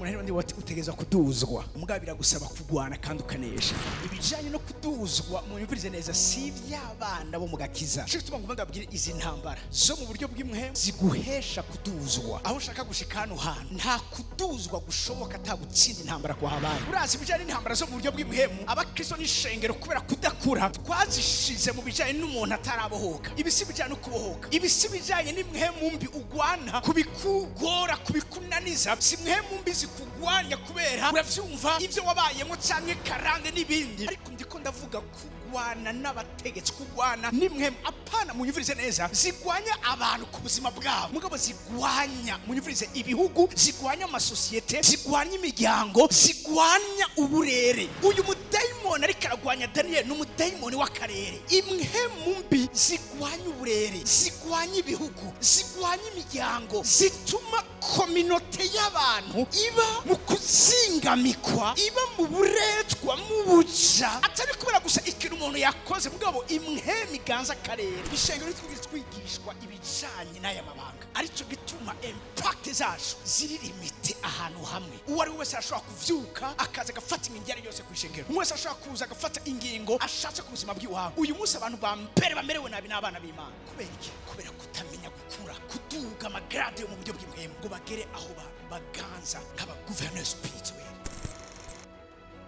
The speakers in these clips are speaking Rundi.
Umuntu rero ndi utegereza kuduzwa, mugabo biragusaba kugwana kandi ukanesha. Ibijanye no kuduzwa, munyumvirize neza, si ivy'abana bo mu gakiza. Cyo gituma ngomba ndabwire izi ntambara zo mu buryo bw'impwemu ziguhesha kuduzwa. Aho ushaka gushika hano hantu, nta kuduzwa gushoboka ata gutsinda intambara kwahabaye. Urazi, ibijanye n'intambara zo mu buryo bw'impwemu, abakristo n'ishengero, kubera kudakura, twazishize mu bijanye n'umuntu atarabohoka. Ibi si bijanye no kubohoka, ibi si bijanye n'impwemu mbi ugwana kubikugora, kubikunaniza. Si impwemu mbi zikugwanya kubera, uravyumva, ivyo wabayemo canke karande n'ibindi, ariko ndiko ndavuga kugwana n'abategetsi, kugwana n'impwemu. Apana, munyumvirize neza, zigwanya abantu ku buzima bwabo, mugabo zigwanya, munyumvirize, ibihugu, zigwanya amasosiyete, zigwanya imiryango, zigwanya uburere. Uyu mudayimoni ariko aragwanya Daniyeli ni umudayimoni w'akarere. Impwemu mbi zigwanya uburere, zigwanya ibihugu, zigwanya imiryango, zituma communauté y'abantu iba mu kuzingamikwa, iba mu buretwa, mu buja, atari kubera gusa ikintu umuntu yakoze, mugabo impwemu iganza akarere. Ishengero ntitwigeze twigishwa ibijanye n'aya mabanga, aricyo gituma impact zacu ziri limitées ahantu hamwe. Uwo ari we wese arashobora kuvyuka akaza agafata ingingo iyo yose ku ishengero. Umwe wese ashobora kuza agafata ingingo ashatse ku buzima bw'iwabo. Uyu munsi abantu ba mbere bamerewe nabi n'abana b'Imana. Kubera iki? Kubera kutamenya gukura, kuduga ama grades yo mu buryo bw'impwemu, ngo bagere aho baganza nk'aba gouverneur spirituel.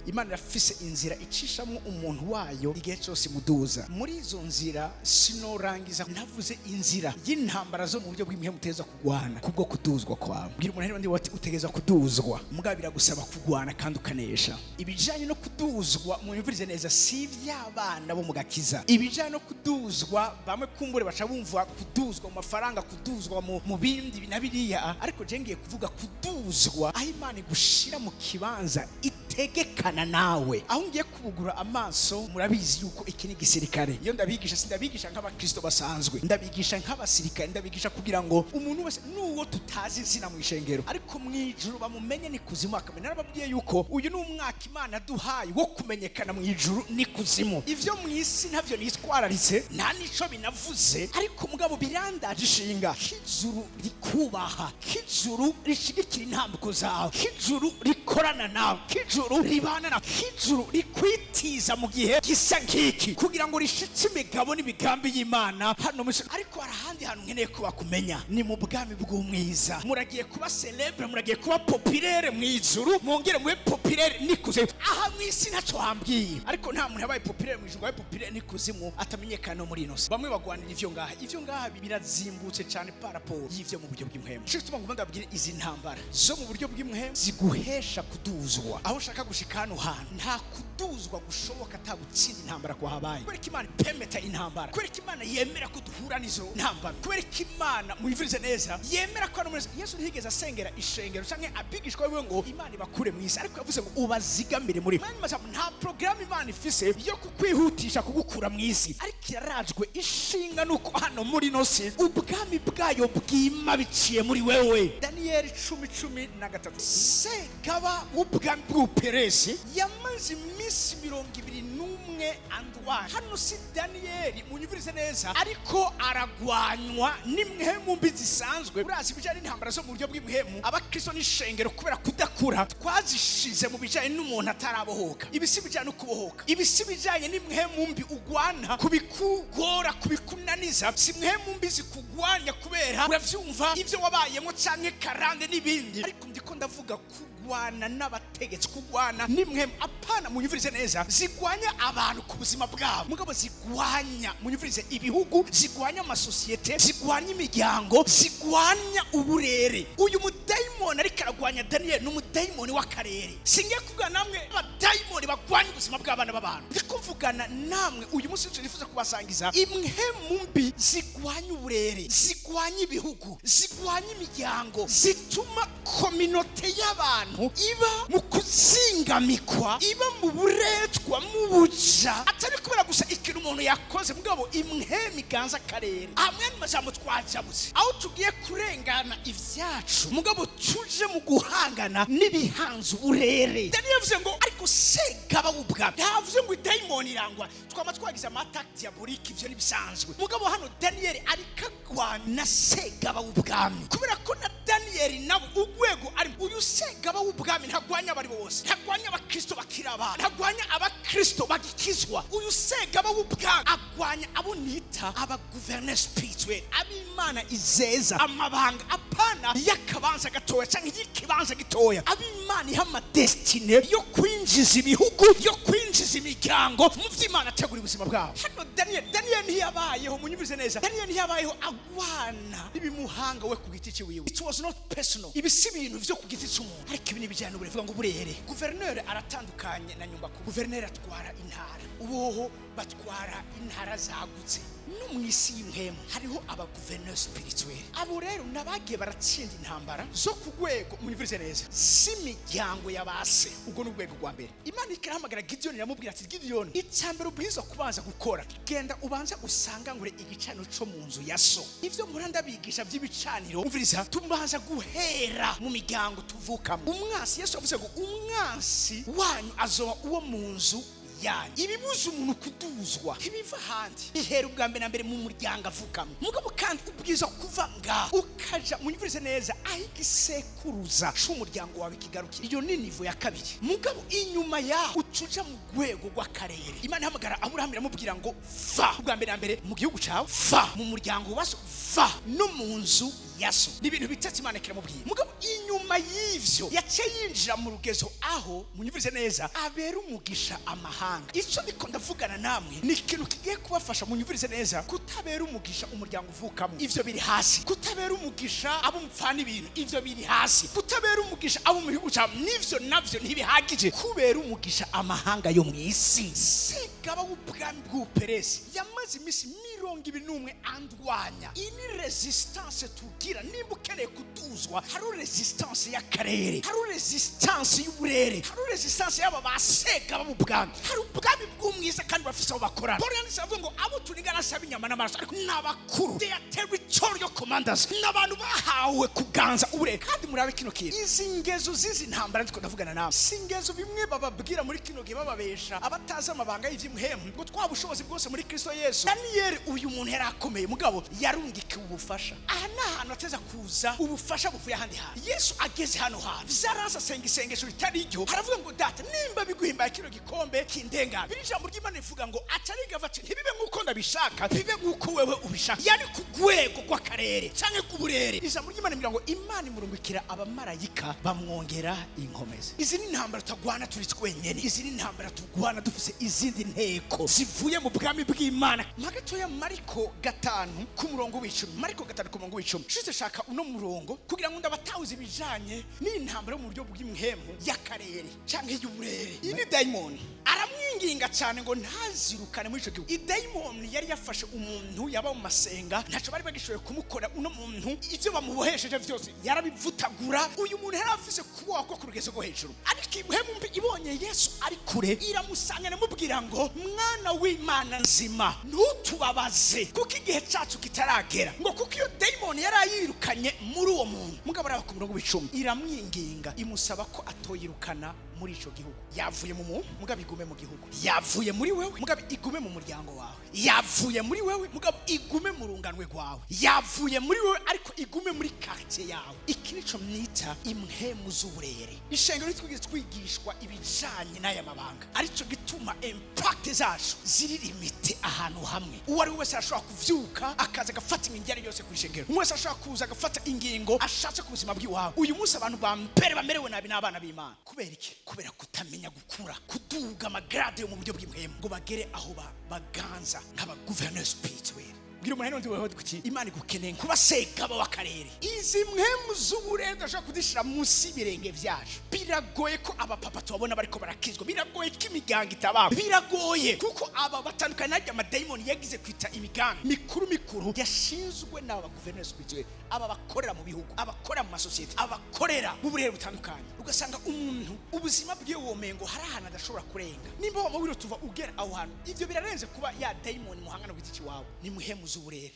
Imana irafise inzira icishamo umuntu wayo igihe cyose imuduza. Muri izo nzira, sinorangiza ntavuze inzira y'intambara zo mu buryo bw'impwemu uteza kugwana kubwo kuduzwa kwawe. Bwira umuntu rero ndi utegereza kuduzwa, mugabo biragusaba kugwana kandi ukanesha. Ibijanye no kuduzwa, munyumvirize neza, si ivy'abana bo mu gakiza. Ibijanye no kuduzwa, bamwe kumbure baca bumva kuduzwa mu mafaranga, kuduzwa mu bindi na biriya, ariko je ngiye kuvuga kuduzwa aho Imana igushira mu kibanza itegekana nawe. Aho ngiye kubugura amaso, murabizi yuko iki ni igisirikare. Iyo ndabigisha, sindabigisha nk'abakristo basanzwe, ndabigisha nk'abasirikare. Ndabigisha kugira ngo umuntu wese, n'uwo tutazi izina mu ishengero, ariko mu ijuru bamumenye, ni kuzimu akamenya. Narababwiye yuko uyu ni umwaka Imana duhaye wo kumenyekana mu ijuru ni kuzimu. Ivyo mu isi ntavyo nitwararitse, nta nico binavuze, ariko mugabo birandaje ishinga k'ijuru rikubaha, k'ijuru rishigikira intambiko zawe, k'ijuru rikorana nawe, k'ijuru ribana nawe, k'ijuru rikwitiza mu gihe gisa nk'iki kugira ngo rishitse imigabo n'imigambi y'Imana hano mu isi. Ariko hari ahandi hantu nkeneye ko bakumenya, ni mu bwami bw'umwiza. Muragiye kuba célèbre, muragiye kuba populaire mu ijuru, mwongere mube populaire nikuzimu. Aha mu isi ntacyo hambwiye, ariko nta muntu yabaye populaire mu ijuru ngo abe populaire n'ikuzimu atamenyekana no muri ino si. Bamwe bagwanira ivyo ngaha, ivyo ngaha birazimbutse cyane par rapport y'ivyo mu buryo bw'impwemu. Cyo gituma ngomba ndabwire izi ntambara zo mu buryo bw'impwemu ziguhesha kuduzwa. Aho ushaka gushika hano hantu, nta kuduzwa gushoboka ata gutsinda intambara kwahabaye. Kubera ko Imana ipemeta intambara, kubera ko Imana yemera ko duhura n'izo ntambara, kubera ko Imana, muyumvirize neza, yemera ko hano muri Yesu ntiyigeze asengera ishengero canke abigishwa biwe ngo Imana ibakure mu isi, ariko yavuze ngo ubazigamire muri mwanya majambo. Nta porogaramu Imana ifise yo kukwihutisha kugukura mu isi, ariko irarajwe ishinga nuko hano muri ino si ubwami bwayo bwima biciye muri wewe. Daniyeli 10:13: segaba w'ubwami bw'Ubuperesi yamaze iminsi 21 andwaye. Hano si Daniyeli, munyumvirize neza, ariko aragwanywa n'impwemu mbi zisanzwe. Urazi, ibijyanye n'intambara zo mu buryo bw'impwemu, abakristo n'ishengero, kubera kudakura, twazishize mu bijyanye n'umuntu atarabohoka. Ibi si bijyanye no kubohoka, ibi si bijyanye n'impwemu mbi ugwana kubikugora, kubikunaniza. Si impwemu mbi zikugwanya kubera, uravyumva, ivyo wabayemo canke karande n'ibindi, ariko ndiko ndavuga kugwana n'abategetsi, kugwana n'impwemu. Apana, munyumvirize neza, zigwanya abantu ku buzima bwabo, mugabo zigwanya, munyumvirize, ibihugu, zigwanya amasosiyete, zigwanya imiryango, zigwanya uburere. Uyu mudayimoni ariko aragwanya Daniyeli ni umudayimoni w'akarere. Singiye kuvuga namwe abadayimoni bagwanya ubuzima bw'abana b'abantu, ndi kuvugana namwe uyu munsi nifuza kubasangiza impwemu mbi zigwanya uburere, zigwanya ibihugu, zigwanya imiryango, zituma communauté y'abantu iba mu kuzingamikwa, iba mu buretwa, mu buja, atari kubera gusa ikintu umuntu yakoze, mugabo impwemu iganza akarere. Hamwe n'amajambo twajabutse aho tugiye kurengana ivyacu, mugabo tuje mu guhangana n'ibihanze uburere. Daniel yavuze ngo ariko segaba Segaba w'ubwami. Ntavuze ngo idayimoni irangwa, twaba twagize ama attaques diaboliques, ivyo ntibisanzwe. Mugabo hano Daniyeli ariko agwana na segaba w'ubwami, kubera ko na Daniyeli nawe urwego ari uyu segaba w'ubwami. Ntagwanya abari bose, ntagwanya abakristo bakiri abana, ntagwanya abakristo bagikizwa. Uyu segaba w'ubwami agwanya abo nita aba gouverneur spirituel, ab'Imana izeza amabanga, apana y'akabanza gatoya cyangwa y'ikibanza gitoya, ab'Imana iha ama destinées yo kwinjiza ibihugu, yo kwinjiza imiryango mu vy'Imana ategura ubuzima bwabo. Hano Daniel ntiyabayeho, munyumvise neza, Daniel ntiyabayeho agwana n'ibimuhanga we ku giti ciwiwe. It was not personal. Ibi si ibintu vyo ku giti c'umuntu, ariko ibi ni ibijyanye n'uburere. Vuga ngo uburere. Guverineri aratandukanye na nyumbakuru. Guverineri atwara intara, uboho batwara intara zagutse. No mu isi y'impwemu hariho abaguverineri spirituel. Abo rero n'abagiye baratsinda intambara zo ku rwego, munyumvise neza, z'imiryango y'abase. Ubwo ni urwego rwa mbere. Imana ikarahamagara Gidiyoni, iramubwira ati: "Gidiyoni, icya mbere ubwirizwa kubanza gukora, genda ubanze usangangure igicaniro co mu nzu ya so." Ivyo mpora ndabigisha vy'ibicaniro, umviriza, tubanza guhera mu miryango tuvukamo. Umwansi, Yesu yavuze ngo umwansi wanyu azoba uwo mu nzu yanyu. Ibibuza umuntu kuduzwa ntibiva ahandi, bihera ubwa mbere na mbere mu muryango avukamo. Mugabo kandi ubwiza kuva ngaho ukaja, munyumvirize neza, aho igisekuruza c'umuryango wawe kigarukira. Iyo ni niveau ya kabiri. Mugabo inyuma yaho ucuja mu rwego rw'akarere. Imana ihamagara Aburahamu, iramubwira ngo: "Va ubwa mbere na mbere mu gihugu cawe, va mu muryango wa so, va no mu nzu ya so." Ni ibintu bitatu Imana kiramubwira. Mugabo inyuma y'ivyo yaciye yinjira mu rugezo aho, munyumvirize neza, abera umugisha amahanga. Icyo ndiko ndavugana namwe ni ikintu kigiye kubafasha, munyumvirize neza, kutabera umugisha umuryango uvukamo, ivyo biri hasi; kutabera umugisha abo mupfana ibintu, ivyo biri hasi; kutabera umugisha abo mu gihugu cyawe, n'ivyo navyo ntibihagije; kubera umugisha amahanga yo mu isi. Segaba w'ubwami bw'Ubuperesi yamaze iminsi 21 andwanya. Iyi ni résistance tugira. Nimba ukeneye kuduzwa, hari résistance y'akarere, hari résistance y'uburere, hari résistance y'aba basegaba b'ubwami. Hari ubwami bw'umwiza kandi bafise aho bakorana. Paul yanditse avuga ngo abo tunigana asaba inyama n'amaraso, ariko ni abakuru, they are territorial commanders, ni abantu bahawe kuganza uburere. Kandi murabe kino kintu, izi ngezo z'izi ntambara ndiko ndavugana nawe si ingezo bimwe bababwira muri kino gihe, bababesha abatazi amabanga y'ivy'impwemu, ngo twaba ubushobozi bwose muri Kristo Yesu. Daniyeli, uyu muntu yari akomeye, mugabo yarungikiwe ubufasha. Aha ni ahantu ateza kuza ubufasha buvuye ahandi hantu. Yesu ageze hano hantu, vyaranse, asenga isengesho ritari ryo, haravuga ngo: "Data, nimba biguhimbaye, kino gikombe kindengana." Biri ijambo ry'Imana rivuga ngo acariga ati: "Ntibibe nk'uko ndabishaka, bibe nk'uko wewe ubishaka." Yari ku rwego rw'akarere canke rw'uburere. Ijambo ry'Imana rivuga ngo Imana imurungikira abamarayika bamwongera inkomezi. Izi ni intambara tutagwana turi twenyene, izi ni intambara tugwana dufise izindi nteko zivuye mu bwami bw'Imana. Magatoya, Mariko 5 ku murongo w'10, Mariko 5 ku murongo w'10. Shitse shaka uno murongo kugira ngo ndabatahuze ibijanye n'intambara yo mu buryo bw'impwemu y'akarere canke y'uburere. Iyi ni dayimoni. Aramwinginga cyane ngo ntazirukane muri ico gihugu. Idayimoni yari yafashe umuntu yaba mu masenga, ntaco bari bagishoboye kumukora. Uno muntu ivyo bamubohesheje vyose yarabivutagura. Uyu muntu yari afise kubohwa ku rugezo rwo hejuru, ariko impwemu mbi ibonye Yesu ari kure, iramusanga, iramubwira ngo: "Mwana w'Imana nzima, ntutubabaze kuko igihe cyacu kitaragera." Ngo kuko iyo dayimoni yari ayirukanye muri uwo muntu. Mugabo araba ku murongo w'10, iramwinginga, imusaba ko atoyirukana muri ico gihugu. Yavuye mu muntu, mugabo igume mu gihugu. Yavuye muri wewe, mugabo igume mu muryango wawe. Yavuye muri wewe, mugabo igume mu runganwe rwawe. Yavuye muri wewe, ariko igume muri quartier yawe. Iki nico mwita impwemu z'uburere. Ishengero ntitwigeze twigishwa ibijanye n'aya mabanga, arico gituma impact zacu ziri limitées ahantu hamwe. Uwo ari we wese arashobora kuvyuka akaza agafata ingingo yose ku ishengero. Umwe wese ashobora kuza agafata ingingo ashatse ku buzima bw'iwawe. Uyu munsi abantu ba mbere bamerewe nabi n'abana b'Imana. Kubera iki? Kubera kutamenya gukura, kuduga ama grades yo mu buryo bw'impwemu, ngo bagere aho baganza nk'aba gouverneur spirituel. Bwira umuntu n'undi wewe kuti Imana igukeneye kuba segaba w'akarere. Izi mpwemu z'uburere udashobora kuzishira munsi y'ibirenge vyacu. Biragoye ko abapapa tubabona bariko barakizwa, biragoye ko imiryango itabaho, biragoye kuko aba batandukanye n'arya amadayimoni yagize kwita imigambi mikuru mikuru yashinzwe n'aba guverineri spirituel, aba bakorera mu bihugu, abakorera mu masosiyete, abakorera mu burere butandukanye. Ugasanga umuntu ubuzima bwiwe womengo hari ahantu adashobora kurenga. Nimba wama wiro tuva ugera aho hantu, ivyo birarenze kuba ya dayimoni muhangana ku giti ciwawe. Ni muhemu z'uburere.